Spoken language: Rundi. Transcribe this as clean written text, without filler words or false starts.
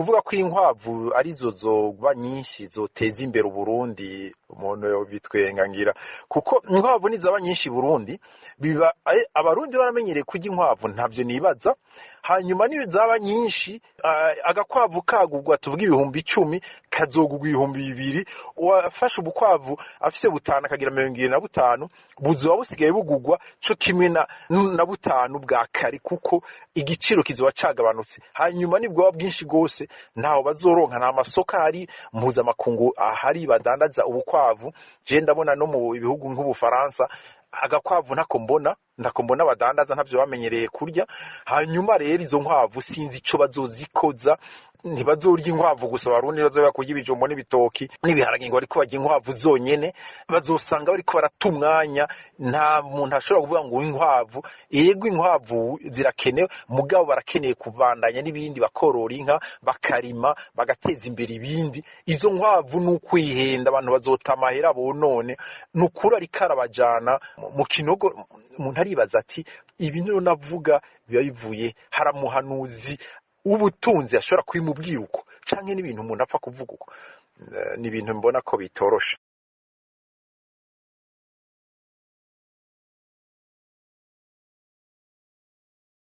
Kuvuga ko inkwavu arizo zoba nyinshi zoteza imbere Uburundi, umuntu yobitwenga ngira, kuko inkwavu nizaba nyinshi Burundi, biba Abarundi baramenyereye kurya inkwavu, ntavyo nibaza. Hanyuma niyo zaba nyinshi, agakwavu kagugwa tuvuga 10,000, kazogugwa 2000. Uwafashe ubukwavu afise butanu akagira 75, buzoba busigaye bugugwa co kimwe na butanu bwa kare, kuko igiciro kizoba cagabanutse. Hanyuma nibwoba bwinshi gose, ntaho bazoronka, nta masoko ahari mpuzamakungu ahari badandaza ubukwavu. Je ndabona no mu bihugu nk'Ubufaransa agakwavu ntako mbona badandaza, ntavyo bamenyereye kurya. Hanyuma rero izo nkwavu sinzi ico bazozikoza. Ntibazorya inkwavu gusa Abarundi, bazoba kurya ibijumbo n'ibitoki n'ibiharage, ngo bariko barya inkwavu zonyene. Bazosanga bariko barata umwanya. Nta muntu ashobora kuvuga ngo inkwavu, yego inkwavu zirakenewe, mugabo barakeneye kubandanya n'ibindi, bakorora inka, bakarima, bagateza imbere ibindi. Izo nkwavu ni ukwihenda, abantu bazota amahera bonone. Ni ukuri ariko arabajana mu kinogo. Umuntu aribaza ati ibi niyo navuga biba bivuye haramuhanuzi w'ubutunzi ashobora kubimubwira uko, canke n'ibintu umuntu apfa kuvuga uko. Ni ibintu mbona ko bitoroshe.